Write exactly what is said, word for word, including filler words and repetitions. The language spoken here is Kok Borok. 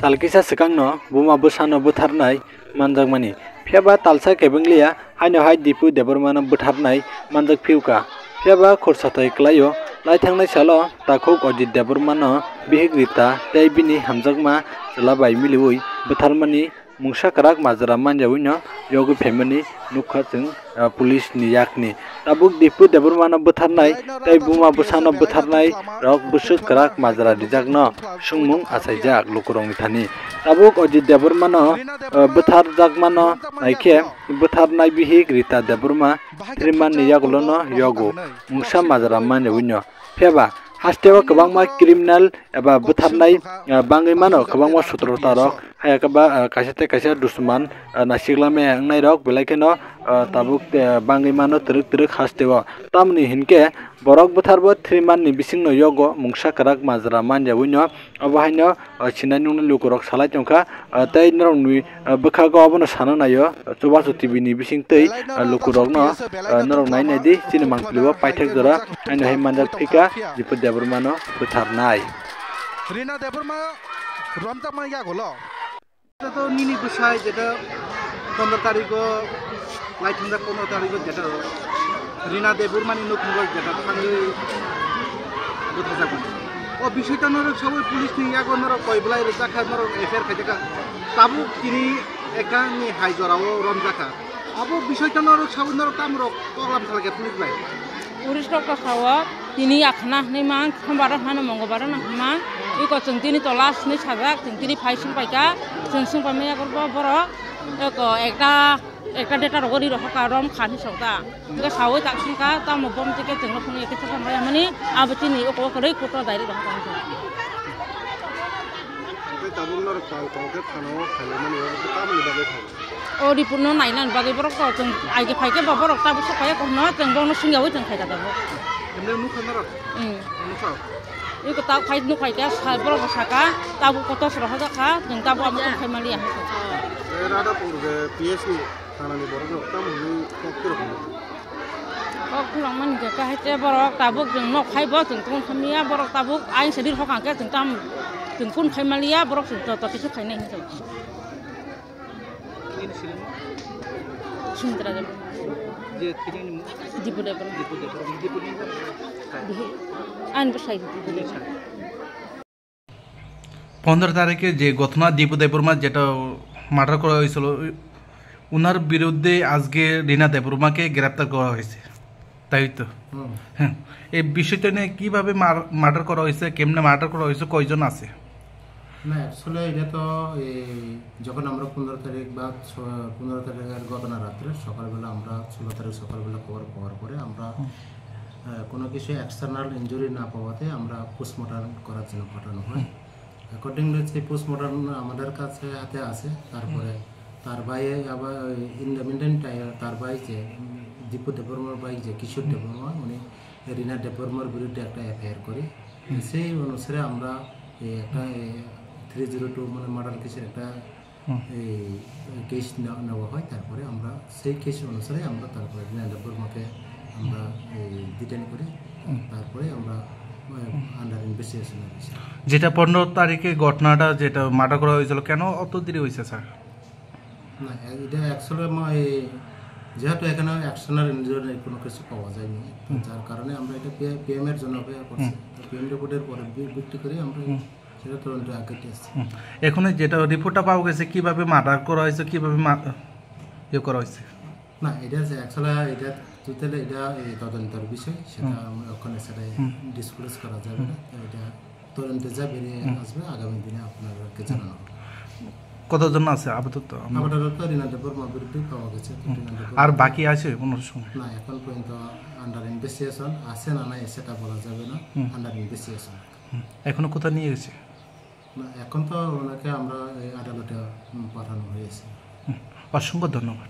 Tal kisa swkangno buma bwsano bwtharnai manjakmani, phiyaba talsa kebenglia haino hai Dipu Debbarmano bwtharnai manjak phiuka. Phiyaba khursathai kwlaio, lai thangnai salo takhuk Ajit Debbarmano bihik Rita tei bini hamjakma chwla bai miliui bwtharmani mungsa kwrak majra manjawino yogwi phaimani nukha chwng, ah, police ni yakni. Tabuk Dipu Debbarmano bwtharnai tei buma bwsano bwtharnai rok bwswk kwrak majra rijakno swngmung achaijak lukurokni thani. Tabuk Ajit Debbarmano, ah, bwtharjakmano naikhe bwtharnai bihik Rita Debbarma thwimani yagulono yogo mungsa majra manjawino. Phiyaba hasteo kwbangma criminal eba bwtharnai, ah, bangwi mano, kwbangma sotrotarok, hayakhe ba, ah, kaisa tei kaisa dusman, ah, naisiklamaya wngnairok, belai kheno, ah, tabuk, ah, bangwi mano twrwk twrwk hasteo. Tamoni hinkhe borok bwtharbo thwimani bisingno yogo mungsa kwrak majra manjawino, obo haino, ah, sinai nuknai lukurok salai tongkha, ah, tei norokni, ah, bwkhago obono sana naio, ah, Chubachu T V ni bisingtwi, ah, lukurokno, ah, norok nai naidi chini mangpili o paithak jora haino hai manjak phika Dipu Debbarmano bwtharnai. Rina Debbarma romjakmani yagulo. Jeta nini bwsai jeta pondro tarikgo lai thwngjak pondro tarikgo jeta Rina Debbarmani nukhungo jeta thangwi bwtharjakmani. O bisingtwi norok sawi police ni yago norok koi belai rwjakha, norok F I R khaijakha. Tabuk tini ekta ni hai jorao romjakha. Abo bisingtwi norok sawi norok tamrok koklam khalakhe police bai. Police rok to sao tini yakhna hwnwi man, sombar hwnmano mongolbar hwnna hwnma. Iko chwng tini to last hwnwi sajak, chwng tini phai swng paikha, chwng swng paimaya borok. Eko ekta, ekta data rogo ri rohorkha, rom kha hwnwi sokda. Hwnkhe sawi tak swngkha, tamo bom tike chwngno phunukya kisa samrayamani, abo chini oko kwrwi kuto dairi rohorkha hwnwi sokha. Tei tabuk norok pal pal khe thana o khailai mani, abo khe tamoni bagwi thang? O report no nainani bagwi borok to chwng aige phaikhe bo borok tabuk sok phaiya, kono chwng bono swngyawi chwng khaida tabuk. Emne nukha norok? Hmm. Nukha? Iko tabuk phai nuk phaikhe sa-, borok bo saka, tabuk kotor se rohorjakha, chwng tabuk abo khaimaliya. Tei Radhapur je P S ni thanani borok rok tamo hwnwi kok phirok hwnwi? Kok phirok mani je kahai te borok tabuk chwng nok phaibo chwng tong khamya, borok tabuk ain sadi rohorkha khe chwng tam chwng kun khaimaliya, borok chwng joto kisa khainai hinwi. Nini seleng? Sumitra Debbarma. Je thwinani mung? Dipu Debbarma. Dipu Debbarma. Dipu ni? Bihi. Ani bwsai Dipu Debbarma. Pondro tarikhe je ghotona Dipu Debbarma jeta murder kora hoyesilo, unar biruddhe ajke Rina Debbarmake greptar kora hoyese. তাই তো? হুম। হ্যাঁ। এই বিষয়টা নিয়ে কিভাবে মার-, মার্ডার করা হয়েছে, কেমনে মার্ডার করা হয়েছে, কয়জন আছে? না, actually এটা তো এই যখন আমরা পনেরো তারিখ বা ছ-, পনেরো তারিখের ঘটনা রাত্রে সকালবেলা আমরা ষোলো তারিখ সকালবেলা খবর পাওয়ার পরে আমরা, হুম। আহ, কোনো কিছু এক্সটার্নাল ইনজুরি না পাওয়াতে আমরা পোস্টমর্টম করার জন্য পাঠানো হয়। হুম। অ্যাকর্ডিংলি সেই পোস্টমর্টম আমাদের কাছে হাতে আছে। তারপরে হুম। তার ভাই আবার ইন দ্য মিনটাইম তার ভাই যে, উম, দীপু দেববর্মার ভাই যে কিশোর হুম। দেববর্মা, উনি রিনা দেববর্মার বিরুদ্ধে একটা এফআইআর করি। হুম। সেই অনুসারে আমরা এই একটা, এই থ্রি জিরো টু মানে মার্ডার কেসের একটা হুম। এই কেস নেওয়া, নেওয়া হয়। তারপরে আমরা সেই কেস অনুসারে আমরা তারপরে রিনা দেববর্মাকে আমরা এই ডিটেইন করি। হুম। তারপরে আমরা, আহ, হুম। আন্ডার ইনভেস্টিগেশন রয়েছে। যেটা পনেরো তারিখে ঘটনাটা যেটা মার্ডার করা হয়েছিল, কেন অত দেরি হয়েছে স্যার? না, এ-, এটা অ্যাকচুয়ালি মা-, এই যেহেতু এখানে এক্সটার্নাল ইনজুরি কোনো কিছু পাওয়া যায়নি, তো হুম। যার কারণে আমরা এটা পি-, পিএম এর জন্য অপেক্ষা করছি। হুম। তো পিএম রিপোর্টের পরে বি-, ভিত্তি করে আমরা হুম। সেটা তদন্তে আগে টেস্ট। হুম। এখন এই যেটা রিপোর্টটা পাওয়া গেছে, কিভাবে মার্ডার করা হয়েছে, কিভাবে মা-, ইয়ে করা হয়েছে? না, এটা যে অ্যাকচুয়ালি এটা টোটালি এটা এই তদন্তর বিষয়, সেটা হুম। আমরা ওখানে সেটাই হুম। ডিসক্লোজ করা যাবে হুম। না। তো এটা তদন্তে যা বেরিয়ে হুম। আসবে, আগামী দিনে আপনাদেরকে হুম। জানানো হবে। কতজন আছে আপাতত? আমরা আপাতত রিনা দেববর্মার বিরুদ্ধে পাওয়া গেছে, তো হুম। রিনা দেববর্মা আর বাকি আছে পনেরো জন? না, এখন পর্যন্ত আন্ডার ইনভেস্টিগেশন আছে না নাই সেটা বলা যাবে না, হুম। Under investigation. হুম। এখনো কোথায় নিয়ে গেছে? না, এখন তো ওনাকে আমরা এই আদালতে, উম, পাঠানো হয়েছে। হুম। অসংখ্য ধন্যবাদ।